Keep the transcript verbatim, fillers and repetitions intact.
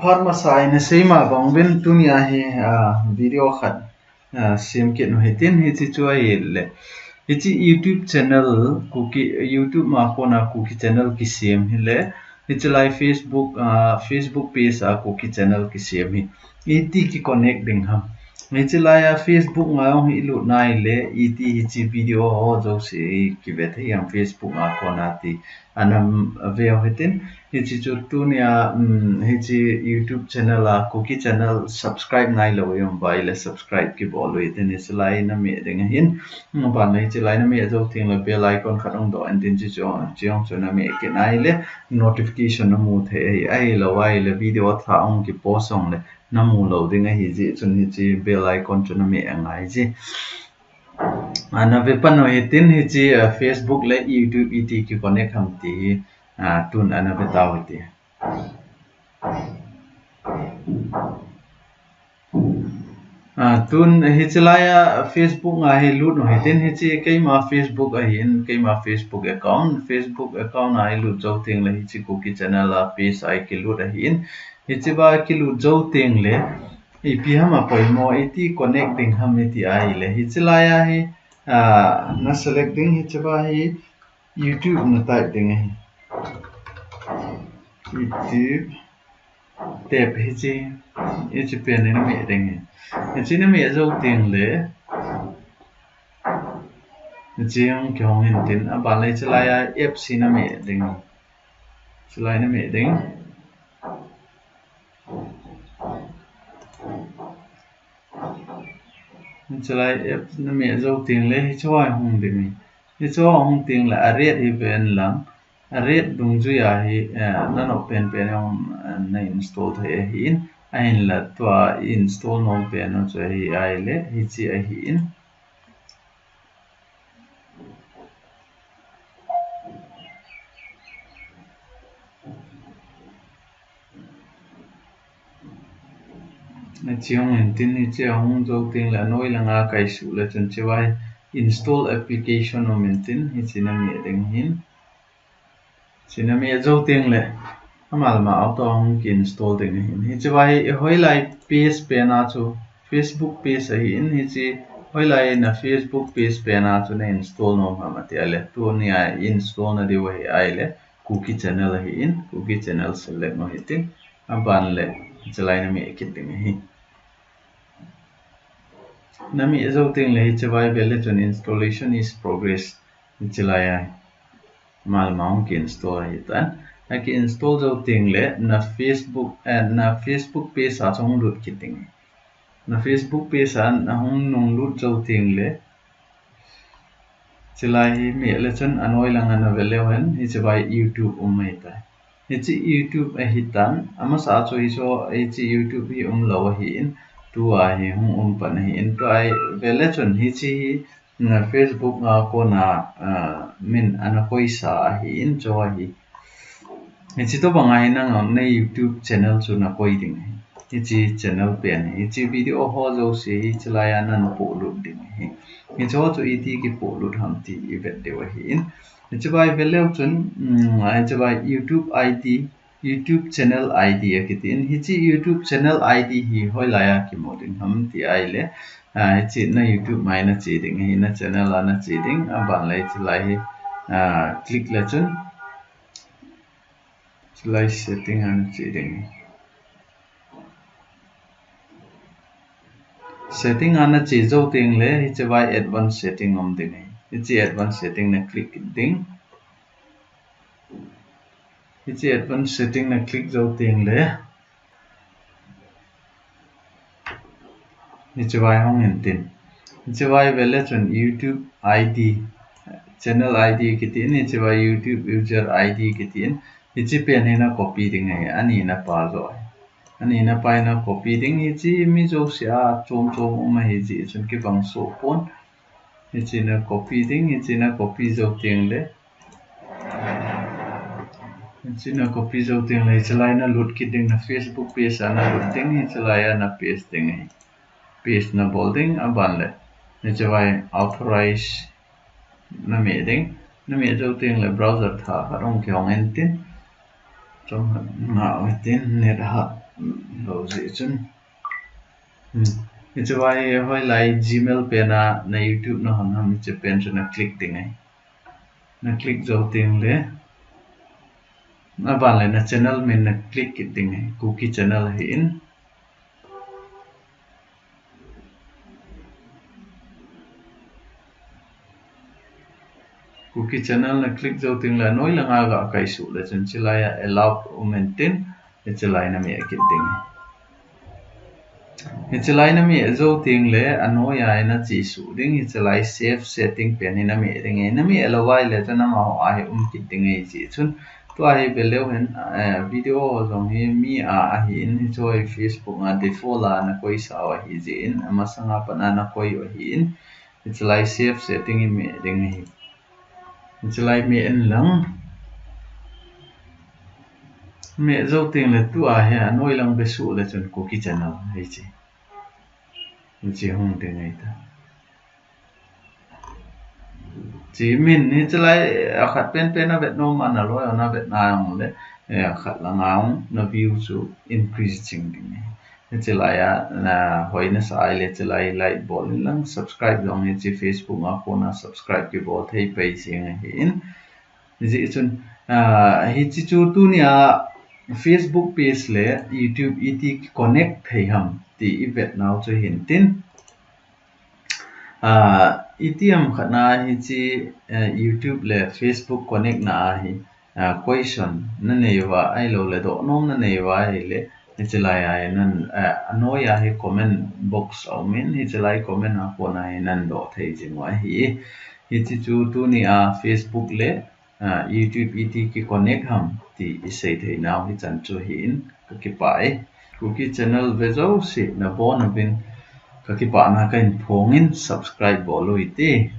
Phat masa a ina seima bang uvin tunia hi, ah, video khat, ah, sem kit u hitin, hiche chu ahile. Hiche YouTube channel, Kuki, YouTube ma kona Kuki channel kisem hile. Hiche lai Facebook, ah, Facebook page a Kuki channel kisem hi. Iti ki connect ding ham. Hiche lai a Facebook a jong hi ilut nai le, iti hiche video ho jouse kive thei ham Facebook a kona ti. Ana ve u hitin, hiche chu tunia, um, hiche YouTube channel a, Kuki channel subscribe nailou i um uva ahile subscribe kibol u hitin, hiche lai na meh ding ahin. Aban le hiche lai na meh jou teng le bell icon khat hung doh in tin, hiche chu, hiche jong chu na meh kit nai le notification na mu thei ahi, ahilou ahile video thah hung kipost jong le na mu lou ding ahi jeh chun hiche bell icon chu na meh angai ji. Ana ve pan u hitin hiche, ah, Facebook le YouTube iti ki connect ham ti hi, ah, tun ana ve tau hite. Ah, tun hiche lai a Facebook a hi lut u hitin hiche keima Facebook ahin, keima Facebook account, Facebook account a ilut jou teng le hiche Kuki channel a page a kilut ahin, hiche va kilut jou teng le, ipi ham a poimo, iti connect ding ham iti ahile. Hiche lai a hi, ah, na select ding hiche va hi YouTube na type ding ahi. YouTube tab hiche, hiche pen hi na meh ding ahi. Hiche na meh jou teng le, hiche jong kihong in tin, aban le hiche lai a apps hi na meh ding. Hiche lai na meh ding. Hiche lai app na meh jou teng le, hiche ho hung ding ahi. Hiche ho hung teng le, a red hi ven lang. A red dungjui a hi, eh, na nop pen pen jong, eh, na install thei ahin. Ahinla tua install nom pen u chu ahi ahile, hiche ahin. Hiche hung in tin hiche ahung jou teng le anoi langa kaisuh le chun hiche va hi install application um in tin hiche na meh ding ahin. Hiche na meh jou teng le ama le ama auto hung ki install ding ahin. Hiche va hi hoilai page pen a chu Facebook page ahin hiche hoilai na Facebook page pen a chu na install nom ham ati le tunia install na diu ahi ahile. Kuki channel ahin, Kuki channel select u hitin, aban le, hiche lai na meh kit ding ahi. Na meh jou teng le, hiche va ve le chun installation is progress, hiche lai a, ama le ama hung ki install ahitan. Aki install jou teng le, na Facebook, eh, na Facebook page a chu hung lut kit ding ahi. Na Facebook page a na hung nung lut jou teng le, hiche lai hi meh le chun anoi langa na ve leu hen, hiche va hi YouTube um ahitai. Hiche YouTube ahitan, amasa chu hiche, hiche YouTube hi umlou ahin, tua hi hung um pan ahin, tua hi ve le chun hiche hi na Facebook a kona, ah, min ana koisa ahin, chu hi. Hiche tobang a hi nang na YouTube channel chu na koi ding ahi. Hiche channel pen hi. Hiche video ho jouse hiche lai a na na polut ding ahi. Hiche ho chu iti kipolut ham ti i vet diu ahin. Hiche va i ve leu chun, um, hiche va YouTube I D, YouTube channel I D akitin. Hiche YouTube channel I D hi hoilai a kimu ding ham ti ahile. Ah, hiche na YouTube mai na che ding ahi, na channel a na che ding, aban le hiche lai hi, ah, click le chun. Hiche lai setting a na che ding. Setting a na che jou teng le, hiche va hi advanced setting um ding ahi. Hiche advanced setting na click ding. Hiche advanced setting na click jou teng le. Hiche va hi hung in tin. Hiche va hi ve le chun YouTube I D, channel I D kitin, hiche va hi YouTube user I D kitin. Hiche pen hi na copy ding ahi, ani na pa jo ahi. Ani na pa hi na copy ding, hiche mi jouse a chom chom um ahi jeh chun kibang soh pon. Hiche na copy ding, hiche na copy jou teng le. Hiche na copy jou teng le, hiche lai na lut kit ding na Facebook page a na lut ding, hiche lai a na paste ding ahi. Paste na bol ding, aban le. Hiche va hi authorize na meh ding, na meh jou teng le browser thah khat hung kihong in tin. Chom khat ngah u hitin, net hat. Lo ji chun. Hmm. Hiche vai hoilai Gmail pen a na YouTube na hon ham hiche pen chu na click ding ahi. Na click jou teng le. Aban le na channel min na click kit ding ahi. Kuki channel ahi in. Kuki channel na click jou teng le noi langa ga kai suh le chun chilai a allow um in tin, hichilai na meh kit ding. Hichilai na meh jou teng le anoi a na che suh ding, hichilai save setting pen hi na meh ding. Na meh lou vai le chun amaho a hi um kit ding ahi ji chun. Tua hi ve leu hen, eh, video jong hi mi a ahi in, hiche hi Facebook a default a na koi sau ahi ji in, amasanga pat a na koi u ahi in, hichilai save setting hi meh ding ahi. Hichilai meh in lang. Meh jou teng le tua hi anoi lang ve suh le chun Kuki channel ahi ji. Hiche hung ding ahi ta. Chi min hichilai akhat pen pen a vet nom a na loi a na vet na jong le, eh, akhat lang a jong na view chu increase ching ding ahi. Hichilai a na hoi na sa ai le chilai like bol in lang subscribe jong hiche Facebook a kona subscribe kibol thei pai jing ahi in. Ji chun, ah, hiche chu tuni a Facebook page le YouTube iti connect thei ham ti i vet nau chu hin tin. Ah, iti ham khat na hiche, eh, YouTube le Facebook connect na ahi, ah, question na nei uva ahilou le doh nom na nei uva ahile, hichilai a nan, eh, anoi a hi comment box a um in, hichilai comment a kona hi nan doh thei jing u ahi. Hiche chu tuni a Facebook le, ah, YouTube iti ki connect ham ti i sei thei nau hichan chu hi in ka kipah e. Kuki channel ve jouse na bon uvin ka kipah na ka in phong in subscribe bol u hite.